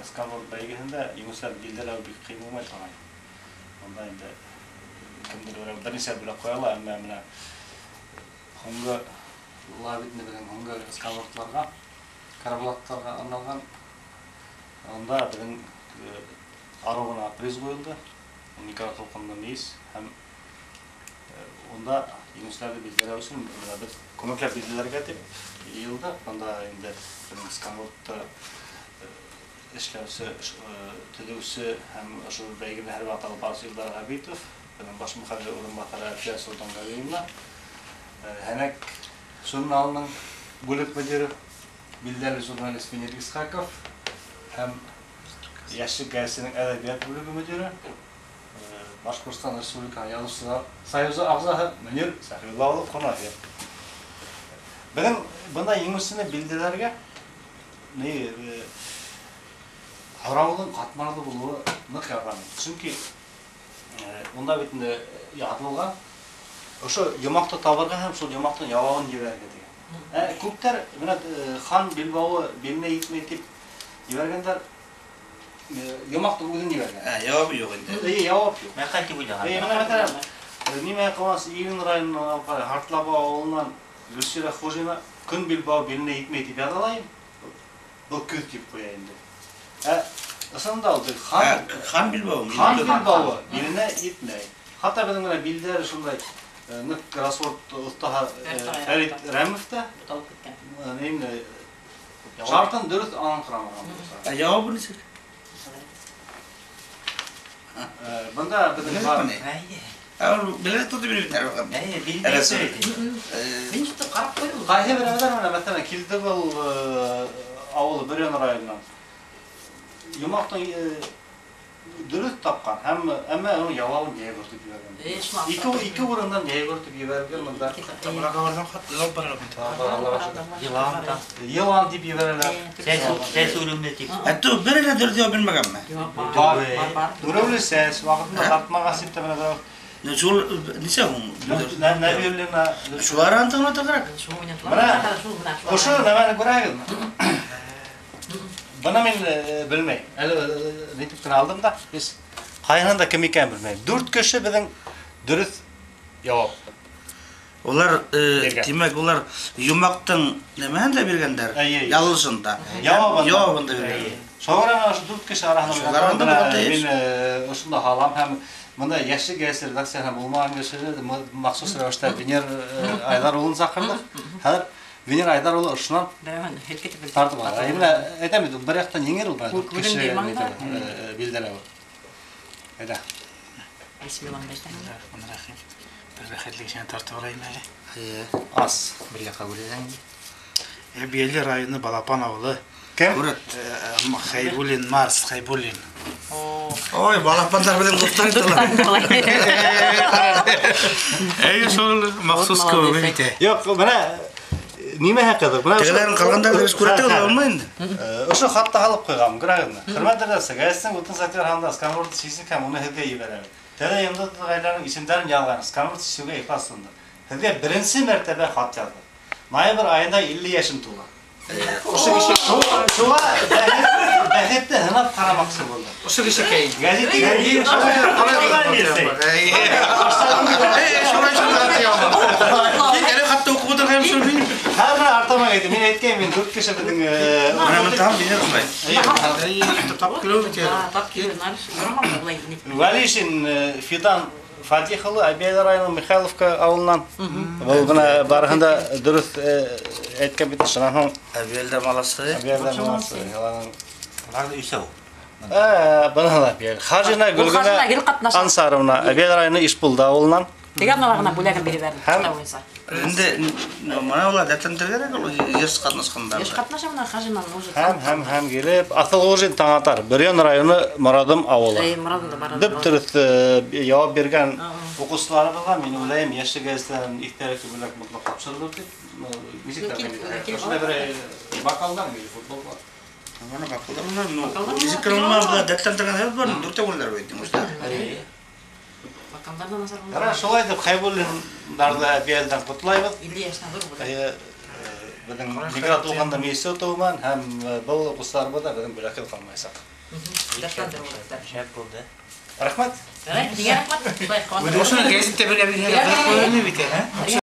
сканворд бәйгеһендә еңеүселәр билдәләү бик ҡыйын булмай торған. Унда инде кемдер берәү бер нисә бүләк ҡуя ала, әммә менә һуңғы улар бит инде беҙҙең һуңғы сканвордларға, карабулаттарға арналған. Унда беҙҙең арыу ғына приз ҡуйылды. Микротолҡынлы мейес һәм унда еңеүселәрҙе билдәләү өсөн бына беҙ күмәкләп билдәләргә тип йыйылдыҡ. Бында инде беҙҙең сканвордты эшләүсе, төҙөүсе һәм ошо бәйгене һәр ваҡыт алып барыусы Илдар Ғәбитов, беҙҙең баш мөхәррир урынбаҫары Әлфиә Солтанғәлиевна, Һәнәк журналының бүлек мөдире, билдәле журналист Венер Исхаков һәм Йәшлек гәзитенең әҙәбиәт бүлеге мөдире, Башҡортостан Республикаһы Яҙыусылар союзы ағзаһы Мөнир Сәхиулла улы Ҡонафин. Беҙҙең бында еңеүсене билдәләргә ни һорауҙың ҡатмарлы булыуы ныҡ ярҙам итте. Сөнки унда бит инде яҙылған ошо йомаҡты табырға һәм шул йомаҡтың яуабын ебәрергә тигән. Күптәр бына хан билбауы биленә етмәй тип ебәргәндәр, йомаҡтың үҙен ебәргән. Яуабы юҡ инде. Эйе, яуап юҡ. Мәҡәл тип уйлаған. Эйе, бына мәҫәлән, нимә ҡылмас Иглин районынан алып ҡарай, Һартлаба ауылынан Гөлсирә Хужина көн билбауы биленә етмәй тип яҙа алайым. Был көҙ тип ҡуя инде. Ысынында ул бер хан Хан билбауы, хан мин билбауы биленә етмәй. Хатта беҙҙең менән билдәре шундай ныҡ кроссворд оҫтаһы, Фәрит Рәмов та, Буталып киткән. Инде шартын дөрөҫ аңҡырамаған булса. Яуабы нисек? Бында беҙҙең Беләһең бар. ни? Әйе. Ул белә торҙо бит инде. Әйе, билдәре Әле бит. Мин что-то ҡарап ҡуйҙым. Ҡайһы берәүҙәр менә, мәҫәлән, килде был ауылы Бөрйән районынан. Йомаҡтың дөрөҫ тапҡан һәм әммә уның яуабын йәйгөр тип ебәргән. Эй, шуны Ике аңлатып урындан йәйгөр тип ебәргән бында. Ике Табырға хат алып барырға бит. Йылан да. Йылан тип ебәрәләр. Сәс үлемле тип. Ә бер әле дөрөҫ яуап бирмәгәнме? Юҡ, бар. Бар. Бар, бар. Дүрәүле сәс, ваҡытында тартмаға сип тә менә берәү. Ну, шул нисә һуң? Нәбиуллина. Шулар антыңлата кәрәк. Шул менән Бына шул менән шул. Ошо нәмәне күрәһегеҙме? Бына мин белмәйем. Әле нитеп кенә алдым да, без ҡайһынан да кем икәнен белмәйем. 4 кеше беҙҙең дөрөҫ яуап. Улар, Биргән. тимәк, улар йомаҡтың нәмәһен дә биргәндәр, Әйе, әйе. яҙылышын да. Яуабын да. Яуабын да биргән. Әйе. Шуға менә ошо 4 кеше араһында Шулар анда менә булған тейеш. мин ошонда һалам һәм бында йәшлек гәзите редакцияһында булмаған кешеләр махсус рәүештә Венер Айҙар улын саҡырҙыҡ. Хәҙер Венер Айҙар улы ошонан Бәйән, һелкетеп бер тартып ала. Әй, менә әйтәм бит, бер яҡтан еңер ул, Күл- дүрт кеше күренмәй маңда. билдәләү. Әйҙә. Бисмилла әйтәм. Бисмиллахир-рахманир-рахим. Бер бәхетле кешене тартып алайым әле. Әйе. Ас. Бер яҡҡа бүләһең. Бейәле районы Балапан ауылы. Кем? Күрәт. Хәйбуллин, Марс Хәйбуллин. Ой, балапандар белән дуҫтар итәләр. Әйе, шул махсус Вот күбе молодец. бит. Юҡ, бына нимә ҡыҙыҡ? Бына Тегеләрен ҡалғандар без күрәтә алмай инде. Ошо хатты һалып ҡуйған, күрәһегеҙме? Хөрмәтле редакция, гәзиттең утыҙ сәғәттәр һанында сканворд сисек һәм уны һеҙгә ебәрәбеҙ. Тәҙә йондоҙ ғаиләнең исемдәрен яҙған сканворд сисеүгә ихлас тотондо. Һеҙгә беренсе мәртәбә хат яҙҙым. Ноябрь айында 50 йәшем тула. Ошо кеше шуға бәхетте һынап ҡарамаҡсы булды. Ошо кешекәй. Гәзит Мин әле хатта уҡып ултырғайным шул мин. Һәр бер артама әйтте. Мин әйткәйем, мин дүрт кеше беҙҙең, Менә мин там бинер шулай. Тап килеү бит. Тап килеү, нормально булай. Вәлишин Фидан Фатих улы Әбйәлил районы Михайловка ауылынан. Был бына барыһында дөрөҫ әйткән бит, шунан һуң Әбйәлилдә маласы. Әбйәлилдә маласы. Аларның Улар өсәү. Бына ла Әбйәлил. Хажина Ул Гөлгенә Хажина гел ҡатнаша. Ансаровна Әбйәлил районы Ишбулды ауылынан. Тегән ала ғына бүләген биреп бәрҙем, Һәм ҡата буйынса. Инде мына улар дәртләндергән ул йыш ҡатнашҡандар. Йыш ҡатнаша мына Хажина уже. Һәм килеп Аҫылғужин Таңатар, Бөрйән районы Морадым ауылы. Эй, Морадым да барады. Дөп дөрөҫ яуап биргән уҡыусыларыбыҙға мин уйлайым, йәшлек гәзитенән иҫтәлекле бүләк мотлаҡ тапшырылыр тип. Нисек тә Килеп, әйтә? килеп Ошондай ала. бер бокалдан или футбол бар. Мына бокалдар менән, ну, Бокалдар нисек менән, кенә булмай, дәртләндергән һәр бар, дүртәү бүләләр бит, мужда. Бокалдарҙан насар булмай. Ҡара, шулай итеп Хәйбуллиндарҙы Әбйәлилдән ҡотлайбыҙ. Илле йәшенән ҙур бүләк. Әйе, Беҙҙең Миграт булғанда мейесе тыуыман һәм был уҡыусыларыбыҙ ҙа беҙҙең бүләкһеҙ ҡалмаясаҡ. Дәртләндерә улар. Шәп булды. Рәхмәт. Ярай, һиңә рәхмәт. Шулай ҡыуандырып. Ошоно гәзиттә белә бирһәләр, бит, ә?